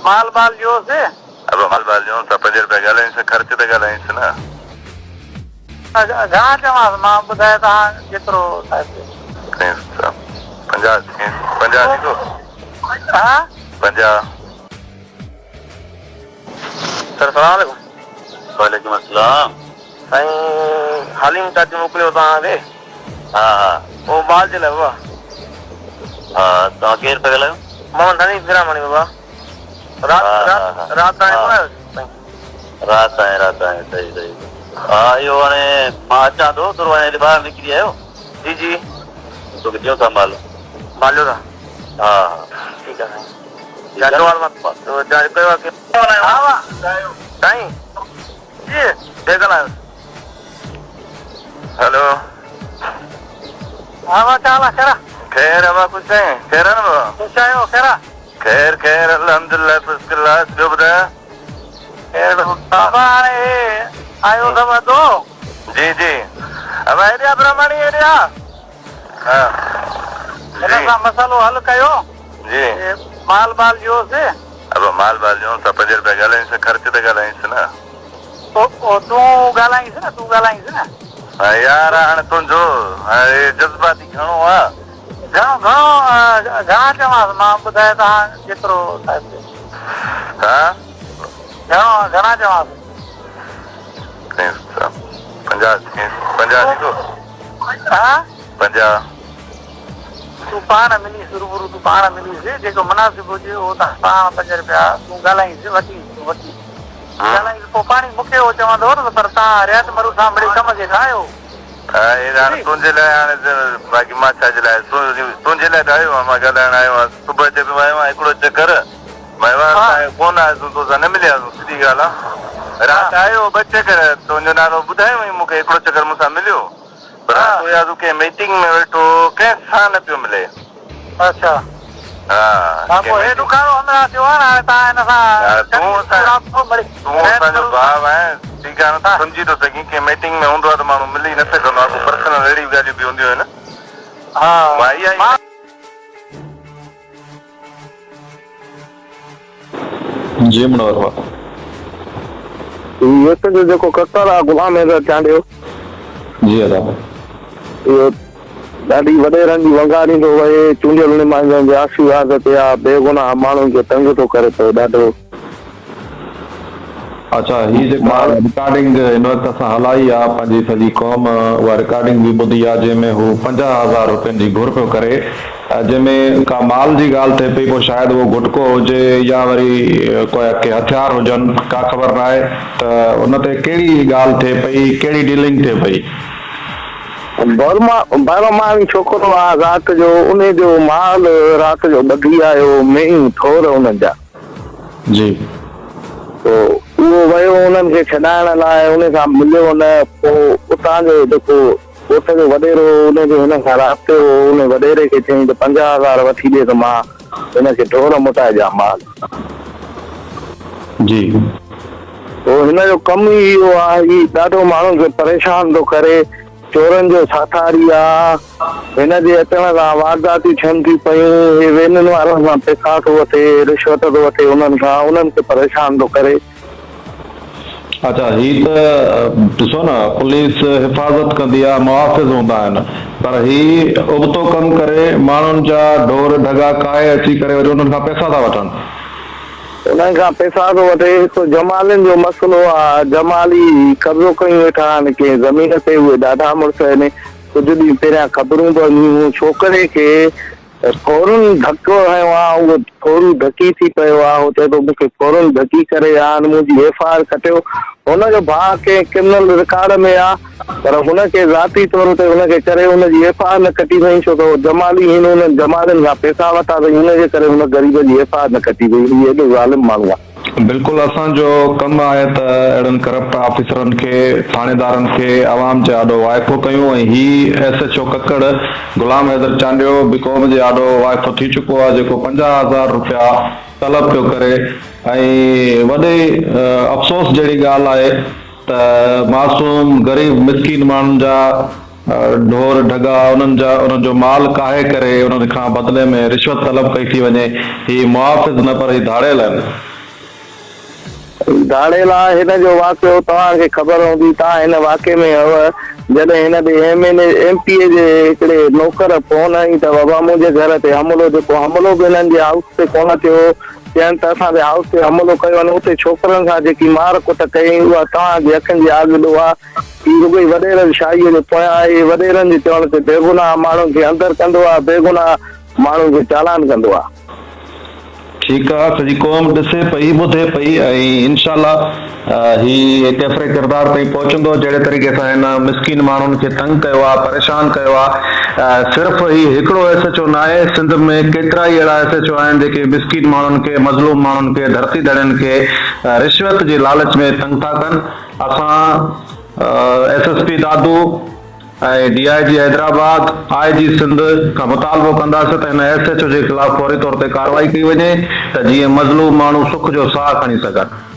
مال بال ڏيوس. ابا مال بال ڏيونس ٿا پنج رپيا ڳالهايونس خرچ ته ڳالهايونس نه. گهڻا چوانس مان ٻڌايو توهان جيترو صاحب. 50 50 ڏيندو؟ ها 50. سر سلام عليڪم. وعليڪم السلام. سائين حليم چاچو موڪليو توهان کي. ها ها. او مال جي لاء بابا. ها توهان ڪير پيا ڳالهايو؟ محمد حنيف ميراماڻي بابا. رات رات رات آهي ڪونه آيو سائين. رات آهي رات آهي صحيح صحيح ها اهو هاڻي مان اچان ٿو ٿورو هاڻي هيڏي ٻاهر نڪري آيو. جي جي. توکي ڏيون ٿا مال. مال ڏيو ٿا. ها ها. ٺيڪ آهي سائين. جاچو وال مان ڪيو آهي. ها سائين جي ڪير ڳالهايو. هلو. ها وا ڇا حال آ خير آ. خير ابا خوش آهين خير آ نه بابا. خوش آهيو خير آ. خير خير الحمدلله فرسٽ ڪلاس ٻيو ٻڌايو. خير بابا هاڻي هي آيو اٿو ادو. جي جي ابا هيڏي آ برهماڻي هيڏي آ. ها هن سان مسئلو حل ڪيو. جي. مال بال ڏيوس. ابا مال بال ڏيونس ٿا پنج رپيا ڳالهايونس خرچ ته ڳالهايونس نه. او تون ڳالهائينس نه تون ڳالهائينس نه. ها يار هاڻي تنهنجو هي جذباتي گهڻو آ. گهڻو گهڻو گهڻا چوانس مان ٻڌايو توهان جيترو صاحب. ها. گهڻو گهڻا چوانس. 50 50 ڏيندو. ها. 50. تون پاڻ مليس روبرو تون پاڻ مليس جيڪو مناسب هجي اهو تان پاڻ پنج رپيا تون ڳالهائينس وٺينس تون وٺي ڳالهائينس پوء پاڻهي مون کي اهو چوندو نه ته پر تان رياض مرو سان مڙئي ڪم کي ٺاهيو. ها هي هاڻي تنهنجي لاء هاڻي باقي مان ڇا جي لاء تنهنجي لاء ته آيو آهيان مان ڳالهائڻ آيو آهيان صبح جو به آيو آهيان هڪڙو چڪر مهوار سان ڪونه آيس تو سان نه ملياسون سڌي ڳالهه آ رات آيو ٻه چڪر تنهنجو نالو ٻڌايو هئين مون کي هڪڙو چڪر مون سان مليو. رات هيا تون ڪنهن ميٽنگ ۾ ويٺو هو ڪنهن سان نه پيو ملي. اڇا ها ها پوء هي ڏکارو همراهه ٿيو آهي نه هاڻي تان هن سان تون اسان تون اسان جو ڀاء آهين ٺيڪ آهي نه تون سمجهي ٿو سگهين ڪنهن ميٽنگ ۾ هوندو آهي ته ماڻهو ملي نه سگهندو آهي ڪو پرسنل اهڙيون ڳالهيون به هونديون آهن ها مان اها ئي جي منور ڀاء. هي هت جو جيڪو ڪڪڙ آ غلام حيدر چانڊيو. جي ادا. اهو ڏاڍي وڏيرن جي ونگاريندو وهي چونڊيل نمائندن جي آشيرواد تي آ بيگناهه ماڻهن کي تنگ ٿو ڪري پيو ڏاڍو. اڇا هي جيڪا رڪارڊنگ هن وقت اسان هلائي آ پنهنجي سڄي قوم اها رڪارڊنگ به ٻڌي آ جنهن ۾ هو 50,000 روپين جي گهر پيو ڪري جنهن ۾ ڪا مال جي ڳالهه ٿئي پئي پوء شايد اهو گٽڪو هجي يا وري ڪو ڪي هٿيار هجن ڪا خبر ناهي ته ان تي ڪهڙي ڳالهه ٿئي پئي ڪهڙي ڊيلنگ ٿئي پئي. برما برماڻي ڇوڪرو آ رات جو انهي جو مال رات جو ٻڌي آيو مينهن ڍور انهن جا. جي. پوء اهو ويو انهن کي ڇڏائڻ لاء، انهي سان مليو نه، پوء اتان جو جيڪو ڳوٺ جو وڏيرو هو، انهي جو هن سان رابطو هو، انهي وڏيري کي چيائين ته 50,000 وٺي ڏي ته مان هن کي ڍور موٽائي ڏيان مال. جي. پوء هن جو ڪم ئي اهو آهي، هي ڏاڍو ماڻهن کي پريشان ٿو ڪري، چورن جو ساٿاري آ، هن جي اچڻ سان وارداتيون ٿين ٿيون پيون، هي وينن وارن کان پئسا ٿو وٺي، رشوت ٿو وٺي انهن کان، انهن کي پريشان ٿو ڪري. اڇا هي ته ڏسو نه پوليس حفاظت ڪندي آ محافظ هوندا آهن پر هي ابتو ڪم ڪري ماڻهن جا ڍور ڍڳا ڪاهي اچي ڪري وري انهن کان پئسا ٿا وٺن. انهن کان پئسا ٿو وٺي. هڪ جمالين جو مسئلو آ، جمالي قبضو ڪيون ويٺا آهن ڪنهن زمين تي، اهي ڏاڍا مڙس آهن. ڪجهه ڏينهن پهريان خبرون به هيون، ڇوڪري کي ڦورن ڌڪ هنيو آ، اهو ٿورو ڌڪي ٿي پيو آ، هو چئي ٿو مون کي ڦورن ڌڪي ڪري آهن، منهنجي ايف I R ڪٽيو. هن جو ڀاء ڪنهن ڪرمنل رڪارڊ ۾ آ. پر هن کي ذاتي طور تي هن کي ڪري ان جي ايف I R نه ڪٽي وئي ڇو ته هو جمالي هن انهن جمالين کان پيسا ورتا اٿئي ان جي ڪري هن غريب جي ايف I R نه ڪٽي وئي هي ايڏو ظالم ماڻهو آهي. بلڪل اسان جو ڪم آهي ته اهڙن ڪرپٽ آفيسرن کي ٿاڻيدارن کي عوام جي آڏو وائکو ڪيون ۽ هي S H O Kakar Ghulam Haider Chandio به قوم جي آڏو وائکو ٿي چڪو آهي جيڪو 50,000 روپيا طلب پيو ڪري ۽ وڏي افسوس جهڙي ڳالهه آهي ته معصوم غريب مسڪين ماڻهن جا ڍور ڍڳا انهن جا انهن جو مال ڪاهي ڪري انهن کان بدلي ۾ رشوت طلب ڪئي ٿي وڃي هي محافظ نه پر هي ڌاڙيل آهن. ڌاڙيل آ هن جو واقعو توهان کي خبر هوندي توهان هن واقعي ۾ هئو جڏهن هن ڏي M N A M P A جي هڪڙي نوڪر فون هنئي ته بابا منهنجي گهر تي حملو جيڪو حملو به هنن جي هائوس تي ڪونه ٿيو هو چين ته اسان تي هائوس تي حملو ڪيو ۽ اتي ڇوڪرن سان جيڪي مار ڪٽ ڪيائين اها توهان جي اکين جي آڳ ڏوهه آ هي رڳو ئي وڏيرن شاهيء جي پويان آهي وڏيرن جي چوڻ تي بيگناهه ماڻهن کي اندر ڪندو آ بيگناهه ماڻهن کي چالان ڪندو آ. ٺيڪ آ سڄي قوم ڏسي پئي ٻڌي پئي ۽ انشاء الله هي ڪيفري ڪردار تائين پهچندو جهڙي طريقي سان هن مسڪين ماڻهن کي تنگ ڪيو آ پريشان ڪيو آ صرف هي هڪڙو ايس ايڇ او ناهي سنڌ ۾ ڪيترا ئي اهڙا ايس ايڇ او آهن جيڪي مسڪين ماڻهن کي مظلوم ماڻهن کي ڌرتي ڌڻين کي رشوت جي لالچ ۾ تنگ ٿا ڪن اسان S S P Dadu ۽ D I G Hyderabad, I G Sindh کان مطالبو ڪنداسين ته هن ايس ايڇ او جي خلاف فوري طور تي ڪارروائي ڪئي وڃي ته جيئن مظلوم ماڻهو سک جو ساهه کڻي سگهن.